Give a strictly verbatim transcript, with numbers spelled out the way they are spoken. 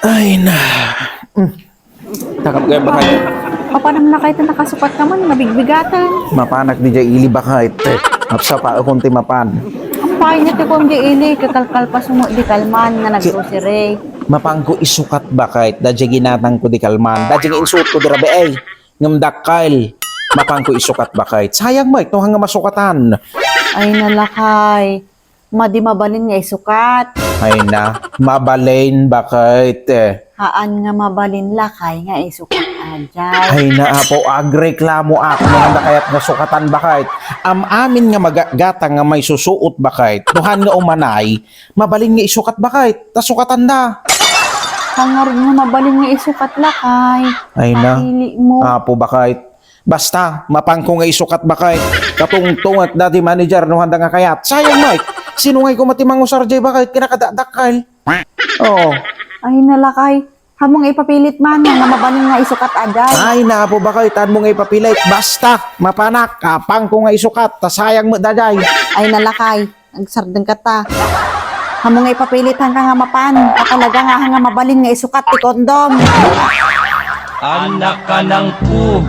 Ay na. Mm. Takap kayo, bakay. Mapanam na kayo, nakasukat naman, nabigbigatan. Mapanak di jay ili, bakay. Mapsapa akong ti mapan. Ang payo niya ti kong di ili, kakalkalpas mo di kalman nga naggrocery. Mapangko isukat, bakay. Dadya ginatang ko di kalman. Dadya nga insuot ko di rabi, ay. Ngem dakkel. Mapangko isukat, bakay. Sayang, Mike, no hanga masukatan. Ay, nalakay. Madi mabalin nga isukat. Ay na, mabalin, bakit? Haan nga mabalin, lakay, nga isukat, ajay. Ay na, apo, agreklamo ak, no handa kayat nga sukatan, bakit? Am-amin nga magatang nga may susuot, bakit? No han nga umanay, mabalin nga isukat, bakit? Ta sukatan da. Hangarin nga mabalin nga isukat, lakay. Ay na. Pili mo. Apo, bakit? Basta, mapangko nga isukat, bakit? Katungtunget dati manager no handa nga kayat. Sayang, Mike. Sino ngay ko mati mangusar jay, bakit? Kinakadakdakkel. Oo. Ay, nalakay. Hamo nga ipapilit man nga mabalin nga isukat, ajay. Ay, napo, bakit? Haan mo nga ipapilit. Basta, mapanak, kapangko nga isukat. Ta sayang mo, dajay. Ay, nalakay. Agsardeng ka ta. Hamo nga ipapilit hangka nga mapan. Ta talaga nga, nga mabalin nga isukat ti kondom. Anak ka ng pu.